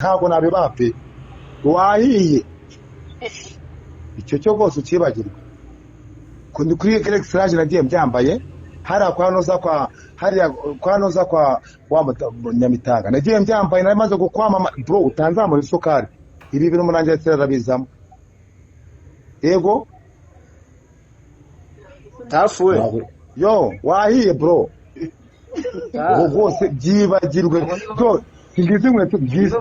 Ntabwo nabibaha pe, wahiye. Icyo cyo rwose ukibagirwa. Kuri Egisiraje nagiye mbyambaye hariya kwa Noza, kwa hariya kwa Noza, kwa wa Nyamitanga nagiye mbyambaye. Nari maze gukwama, bro, utanzamura isukari. Ibi bintu umunange arabizamo, yego. Tafu we. Yo, wahiye bro, ubu rwose byibagirwe bro. Ngizi inkweto ngizi,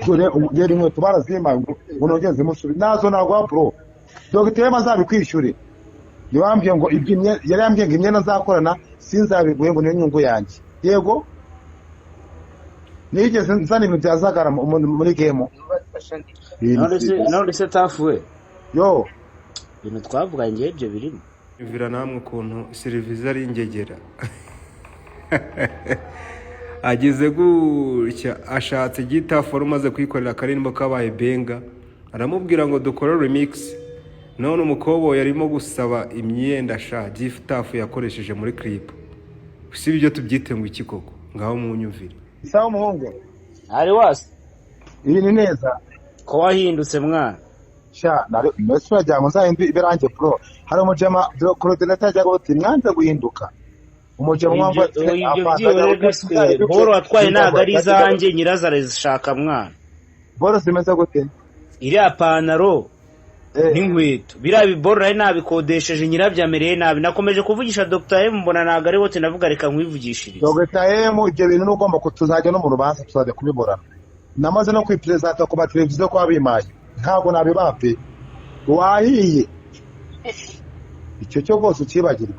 dore ngera inkweto barazimpaye ngo nongere zimusubize, nazo naguha bro. Dogiteri azabikwishyure. Ntibambwiye ngo yari yambwiye ngo imyenda nzakorana sinzabiguhe, ngo niyo nyungu yanjye. Yego, nigeze nzana ibintu bya zagara muri game. None se Tafu we? Yo. Ibintu twavuganye ngewe ibyo birimo. Yumvira namwe ukuntu serivisi ari ingegera. Ageze gutya ashatse gitafu wari umaze kwikorera akaririmbo kabaye benga, aramubwira ngo dukore remix. None umukobwa yarimo gusaba imyenda sha gitafu yakoresheje muri clip. Si ibyo tubyite ngo iki koko? Ngaho munyumvire. Sawa umuhungu. Ari wasi. Ibi ni neza. Ko wahindutse mwana? Sha, nari mbese uragira ngo nzahindure ibirange bro? Hari umujama coordinator ajya ati mwanze guhinduka, umujama. Ibyo byihorere rwose. Boro watwaye ntabwo ari izanjye, nyirazo arazishaka mwana. Boro zimeze gute? Iriya pantaro n'inkweto, biriya biboro nari nabikodesheje, nyirabyo amereye nabi. Nakomeje kuvugisha Dr M, mbona ntabwo ari wote, ndavuga reka nkwivugishirize. Dr M, ibyo bintu n'ugomba tuzajya no mu rubanza, tuzajya kubiburana. Namaze no kwiperezanta ku mateleviziyo ko wabimpaye, ntabwo nabibaha pe, wahiye. Icyo cyo rwose ukibagirwe.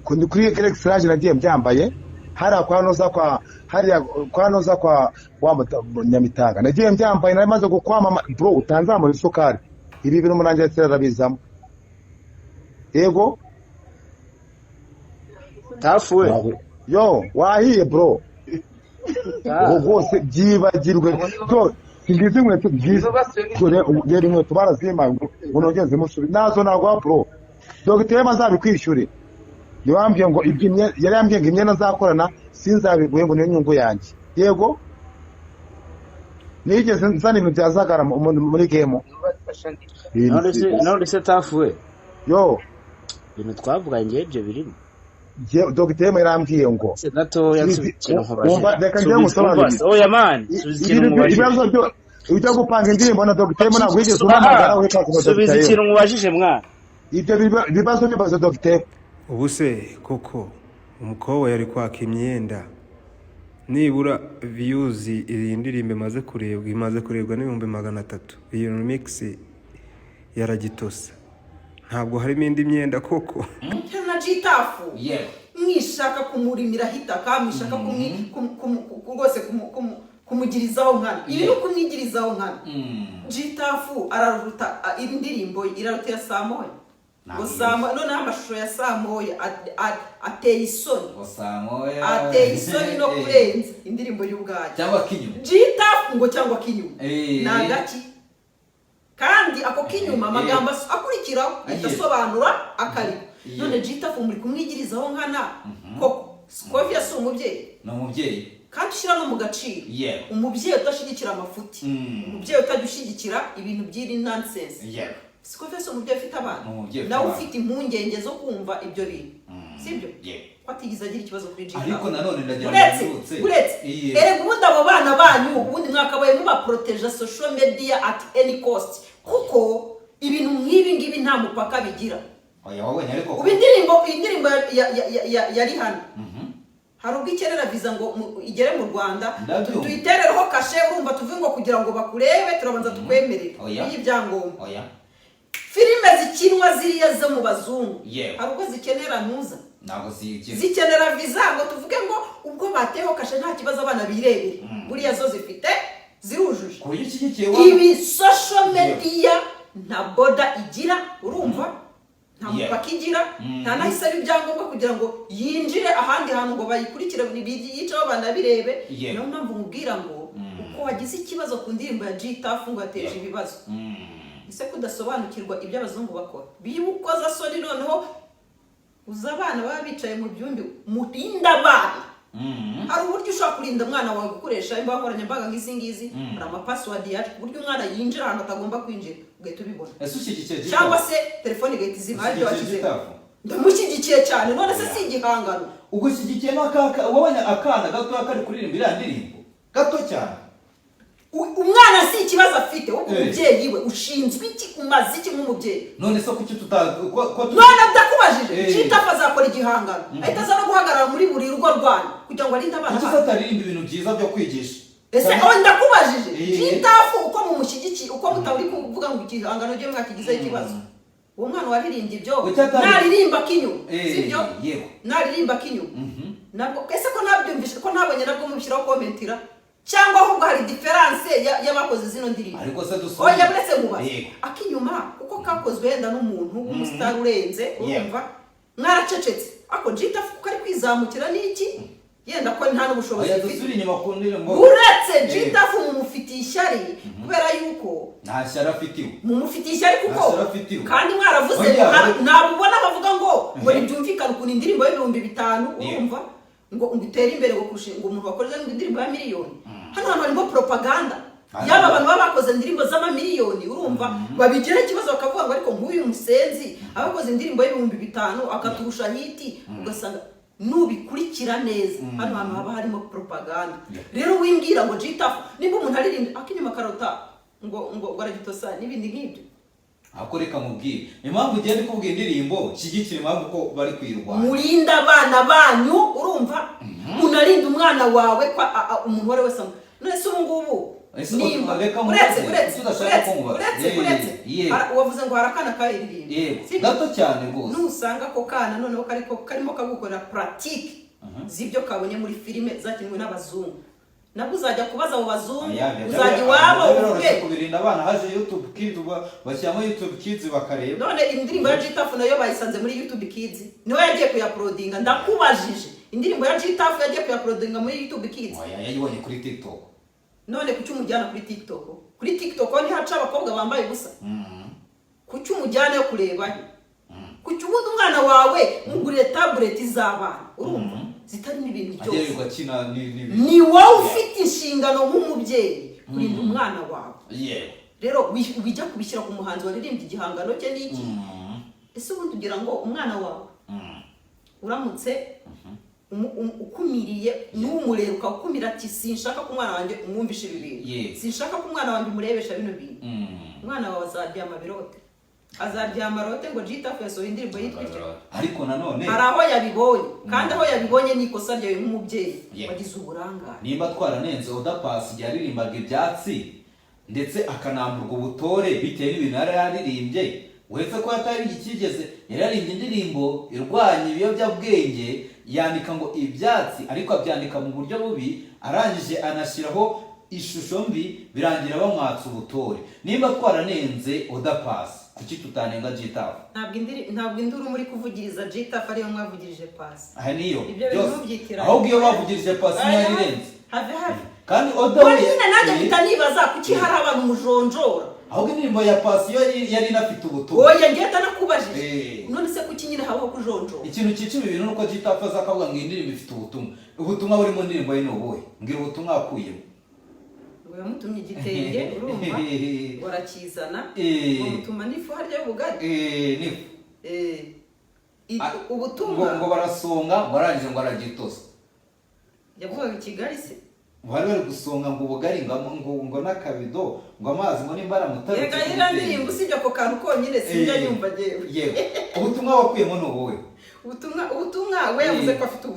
Kuri Egisiraje nagiye mbyambaye hariya kwa Noza, kwa hariya kwa Noza, kwa wa Nyamitanga nagiye mbyambaye. Nari maze gukwama bro, utanzamura isukari. Ibi bintu umunange arabizamo, yego. Tafu we. Yo, wahiye bro, ubu rwose byibagirwe bro. Ngizi inkweto ngizi, dore ngera inkweto barazimpaye ngo nongere zimusubize, nazo naguha bro. Dogiteri azabikwishyure. Ntibambwiye ngo yari yambwiye ngo imyenda nzakorana sinzabiguhe, ngo niyo nyungu yanjye. Yego, nigeze nzana ibintu bya zagara muri game. None se Tafu we? Yo. Ibintu twavuganye ngewe ibyo birimo. Dogiteri yarambwiye ngo Se gatoya, nsubiza ikintu Wumva, nkubajije. reka njye ngusobanurire. Oya man, subiza ikintu nkubajije. Ibibazo byo ujya gupanga indirimbo na dogiteri, ntabwo wigeze umpamagara wita ku Subiza dogiteri. ikintu nkubajije mwana. Ibyo bibazo bibazo dogiteri. Ubu se koko umukobwa yari kwaka imyenda? Nibura views iyi ndirimbo imaze kurebwa n'300,000. Iyi remix yaragitosa, ntabwo harimo indi myenda koko. Na Gitafu mwishaka kumurimiraho itaka, mwishaka rwose kumugirizaho nkana. Ibi ni ukumwigirizaho nkana. Gitafu araruta indirimbo ye iraruta iya saa moya ngo Ntabwo saa moya. Noneho amashusho ya saa moya ateye isoni. Ngo saa moya. Ateye isoni no kurenza indirimbo y'ubwacyo. Cyangwa kinyuma. Gitafu ngo cyangwa kinyuma. Ni agaki kandi ako k'inyuma? Amagambo akurikiraho ahita asobanura akariko. None Gitafu muri kumwigirizaho nkana koko? Scovia si umubyeyi? Ni umubyeyi. Kandi ushyira no mu gaciro, umubyeyi udashyigikira amafuti, umubyeyi utajya ushyigikira ibintu by'iri nonsense. Scovia si umubyeyi ufite abana? Ni umubyeyi ufite Nawe abana. ufite impungenge zo kumva ibyo bintu, sibyo? Ko atigeze agira ikibazo kuri Gitafu. Ariko nanone ndagira ngo Uretse nibutse. uretse erega ubundi abo bana banyu, ubundi mwakabaye mubaporoteja social media at any cost, kuko ibintu nk'ibi ngibi nta mupaka bigira. Oya, wabonye ariko. Ubu indirimbo ya Rihanna hari ubwo ikenera viza ngo igere mu Rwanda? Ndabyumva. Tuyiterereho kashe, urumva, tuvuge ngo kugira ngo bakurebe turabanza tukwemerere Oya. iyi ibyangombwa. Oya. Filime zikinwa ziriya zo mu bazungu, hari ubwo zikenera ntuza? Ntabwo zigira. Zikenera viza ngo tuvuge ngo ubwo bateyeho kashe nta kibazo, abana birebere? Buriya zo zifite, zirujuje. Ku buryo ushyigikiye Ibi social media nta border igira, urumva, nta mupaka igira, nta naho isaba ibyangombwa kugira ngo yinjire ahandi hantu ngo bayikurikire, yiceho banabirebe. Niyo mpamvu nkubwira ngo uko wagize ikibazo ku ndirimbo ya Gitafu ngo yateje ibibazo, ese kudasobanukirwa ibyo abazungu bakora bibukoza soni? Noneho uza abana baba bicaye mu byumba, murinda abana. Hari uburyo ushobora kurinda umwana wawe gukoresha imbuga nkoranyambaga nk'izi ngizi. Hari amapassword yacu ku buryo umwana yinjira ahantu atagomba kwinjira ugahita ubibona, Ese ushyigikiye G cyangwa se telefone igahita izima. Aribyo Ushyigikiye washyizeho. G-Taff? Ndamushyigikiye cyane. None se si igihangano? Ubwo ushyigikiye n'akaka wabonye akana gatoya kari kuririmba iriya ndirimbo, gato cyane. Umwana si ikibazo afite, wowe umubyeyi we ushinzwe iki? Umaze iki nk'umubyeyi? None se kuki tuta ko None ndakubajije, G-Taff azakora igihangano, ahita aza no guhagarara muri buri rugo rwanyu kugira ngo arinde abana Kuki se banyu? ataririmba ibintu byiza byo kwigisha? Ese aho ndakubajije, G-Taff uko mumushyigikiye, uko mutari kuvuga ngo igihangano cye mwakigizeho ikibazo, uwo mwana waririmbye ibyo Kuki atari- naririmba kinyuma, sibyo? Yego. Naririmba kinyuma nabwo, ese ko nabyumvishe, ko nabonye nabwo mubishyiraho commentira, cyangwa ahubwo hari différence y'abakoze zino ndirimbo? Ariko se dusubire- Oya, buretse mubaze. Akinyuma kuko kakozwe wenda n'umuntu w'umusitari urenze, urumva mwaracecetse, ako G-Taff kuko ari kwizamukira n'iki, yenda ko nta n'ubushobozi Oya, afite. dusubire inyuma ku ndirimbo. Uretse G-Taff mumufitiye ishyari kubera yuko Nta shyari afitiwe. Mumufitiye ishyari kuko Nta shyari afitiwe. kandi mwaravuze Oya, ntabwo ubona bavuga ngo ntibyumvikane ukuntu indirimbo y'5000, urumva, ngo itere imbere ngo kurusha ngo umuntu wakoze ngo indirimbo ya miliyoni. Hano hantu harimo propaganda. Yaba abantu baba bakoze indirimbo z'amamiliyoni, urumva, babigiraho ikibazo bakavuga ngo ariko nk'uyu musenzi aba akoze indirimbo y'5000 akaturusha hit. Ugasanga nubikurikira neza hano hantu haba harimo propaganda. Rero wimbwira ngo G-Taff, nimba umuntu aririmba akinyuma karota ngo aragitosa n'ibindi nk'ibyo. Ahubwo reka mubwire impamvu ugenda ikubwira indirimbo shyigikira, impamvu ko bari kuyirwanya. Murinde abana banyu, urumva, unarinde umwana wawe ko umuntu uwo ari we wese none se ubu ngubu Ese nimba reka mubaze, uretse uretse kuki udashaka uretse ko mubaza? uretse uretse wavuze ngo hari akana kayiririmba, sibyo? Gato cyane rwose. Nusanga ako kana noneho kariko karimo kagukorera pratique z'ibyo kabonye muri filime zakinwe n'abazungu, nabwo uzajya kubaza abo bazungu, uzajya iwabo Biroroshye uvuge. kubirinda abana. Haje YouTube Kids, bashyiramo YouTube Kids bakareba. None indirimbo ya G-Taff nayo bayisanze muri YouTube Kids, niwe yagiye kuyauploadinga? Ndakubajije, indirimbo ya G-Taff yagiye kuyauploadinga muri YouTube Kids? Oya, yayibonye kuri TikTok. None kuki umujyana kuri TikTok? Kuri TikTok ntihaca abakobwa bambaye ubusa? Kuki umujyana yo kurebayo? Kuki ubundi umwana wawe mugurire tablet z'abana, urumva, zitarimo ibintu Ajya byose? yirirwa akina n'ibintu. Ni wowe ufite inshingano nk'umubyeyi kurinda umwana wawe. Rero wijya kubishyira ku muhanzi waririmbye igihangano cye n'iki. Ese ubundi ugira ngo umwana wawe uramutse ukumiriye n'umureba ukakumira ati sinshaka ko umwana wanjye umwumvisha ibi bintu, sinshaka ko umwana wanjye umurebesha bino bintu, umwana wawe azaryama birote, azaryama rote ngo G-Taff yasohoye indirimbo yitwa ityo? Ariko nanone Hari aho yabibonye, kandi aho yabibonye ni ikosa ryawe nk'umubyeyi wagize uburangare. Nimba twaranenze Oda Paccy igihe yaririmbaga ibyatsi, ndetse akanamburwa ubutore bitewe n'ibintu yari yaririmbye, uretse ko atari ikigeze, yari yaririmbye indirimbo irwanya ibiyobyabwenge, yandika ngo ibyatsi, ariko abyandika mu buryo bubi, arangije anashyiraho ishusho mbi, birangira bamwatsa ubutore. Nimba twaranenze Oda Paccy, kuki tutanenga G-Taff? Ntabwo induru muri kuvugiriza G-Taff ariyo mwavugirije Paccy. Aha niyo Ibyo bintu byose. ntubyitiranye. Ahubwo iyo bavugirije Paccy Oya, ntiyarirenze. Have have. Kandi Oda Ubwo we nyine nanjye mpita nibaza kuki hari abantu mujonjora. Ahubwo indirimbo ya Paccy yo yari inafite ubutumwa. Oya, ngenda nakubajije. None se kuki nyine habaho kujonjora? Ikintu cyica ibi bintu nuko G-Taff aza akavuga ngo iyi ndirimbo ifite ubutumwa. Ubutumwa buri mu ndirimbo ye ni ubuhe? Mbwira ubutumwa wakuyemo. Ngo yamutumye igitenge, urumva, ngo arakizana, ngo mutuma n'ifu harya y'ubugari. Nifu. Ubutumwa Ngo barasonga, ngo arangije ngo aragitoza. Yavugaga i Kigali se? Bari bari gusonga ngo ubugari, ngo n'akabido, ngo amazi, ngo nimba aramutarutse Reka, ku iriya gitenge. ndirimbo usibye ako kantu konyine sinjya nyumva njyewe. Yego, ubutumwa wakuyemo ni ubuhe? Ubutumwa we yavuze ko afite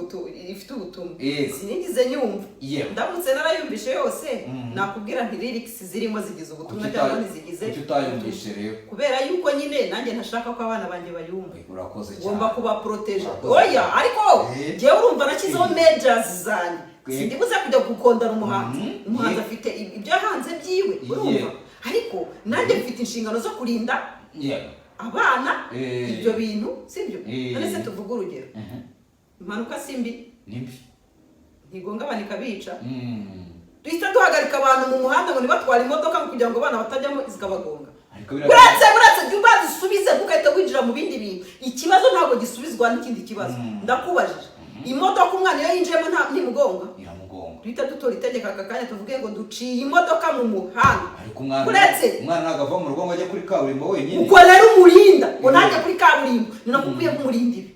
ifite ubutumwa, sinigeze nyumva. Ndamutse narayumvishe yose, nakubwira nti lyrics zirimo zigize ubutumwa cyangwa ntizigize. Kuki utayumvishe rero? Kubera yuko nyine nanjye ntashaka ko abana banjye bayumva. Urakoze cyane. Ngomba kubaprotéger. Urakoze Oya, cyane. ariko njyewe urumva nashyizeho measures zanjye. Sindibuze kujya gukondana umuhanzi. Umuhanzi afite ibyo yahanze byiwe, urumva, ariko nanjye mfite inshingano zo kurinda abana ibyo bintu, sibyo? None se tuvuge urugero, impanuka si mbi? Ni mbi. Ntigonga abantu ikabica? Duhita duhagarika abantu mu muhanda ngo ntibatware imodoka ngo kugira ngo abana batajyamo zikabagonga? Ariko biriya- Uretse jya ubanza usubize, kuko ugahita winjira mu bindi bintu. Ikibazo ntabwo gisubizwa n'ikindi kibazo. Ndakubajije. Imodoka umwana iyo yinjiyemo nta ntimugonga? Iramugonga. Duhita dutora itegeko aka kanya, tuvuge ngo duciye imodoka mu muhanda. Ariko umwana, Uretse umwana ntabwo ava mu rugo ngo ajye kuri kaburimbo wenyine. Ubwo rero umurinda ngo ntajye kuri kaburimbo, ni nako ukwiye kumurinda ibi.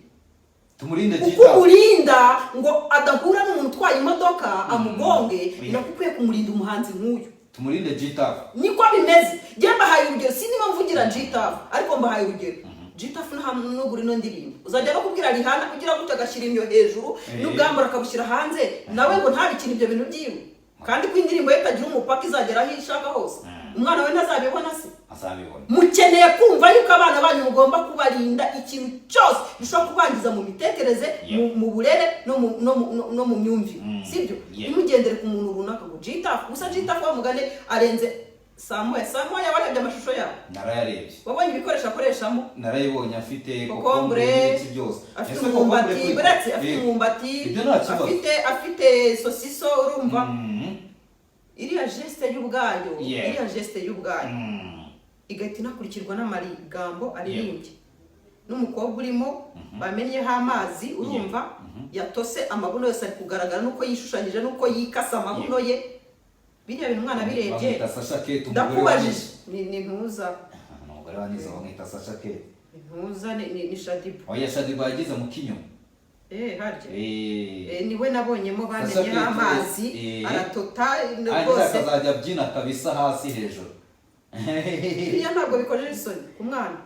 Tumurinde Uko G-Taff. umurinda ngo adahura n'umuntu utwaye imodoka amugonge, ni nako ukwiye kumurinda umuhanzi nk'uyu. Tumurinde G-Taff. Niko bimeze. Njye mbahaye urugero, sinima mvugira G-Taff, ariko mbahaye urugero. G-Taff nugura ino ndirimbo, uzajya no kubwira Rihanna kugira gutya, agashyira imyo hejuru n'ubwambaro akabushyira hanze, nawe ngo ntabikine ibyo bintu byiwe, kandi ko indirimbo ye itagira umupaka, izagera aho ishaka hose. Umwana we ntazabibona se? Azabibona. Mukeneye kumva yuko abana banyu mugomba kubarinda ikintu cyose gishobora kubangiza mu mitekerereze, mu burere no mu myumvire, sibyo? Ntimugendere ku muntu runaka ngo G-Taff gusa. G-Taff wa mugane arenze saa moya, saa moya. Warebye amashusho yabo? Narayarebye. Wabonye ibikoresho akoreshamo? Narayibonye, afite kokombure, n'ibiki byose. Afite Ese umwumbati, kokombure buretse afite umwumbati, Ibyo nta kibazo. afite sosiso, urumva? Iriya geste y'ubwayo, iriya geste y'ubwayo igahita inakurikirwa n'amagambo aririmbye n'umukobwa urimo bamennyeho amazi, urumva? Yatose amabuno yose ari kugaragara, n'uko yishushanyije, n'uko yikasa amabuno ye. Biriya bintu umwana abirebye, Bamwita Sasha Kate, umugore wa ndakubajije, Nizo. ni ntuza. Ni umugore wa Nizo, bamwita Sasha Kate. Ni ntuza, ni Shaddyboo. Oya, Shaddyboo yagize mu kinyuma. Eh, harya? Eh. Eh, niwe nabonyemo Sasha bamenyeho Kate, amazi, aratota arangiza rwose. Akazajya abyina kabisa hasi hejuru. Biriya ntabwo bikojeje isoni ku mwana.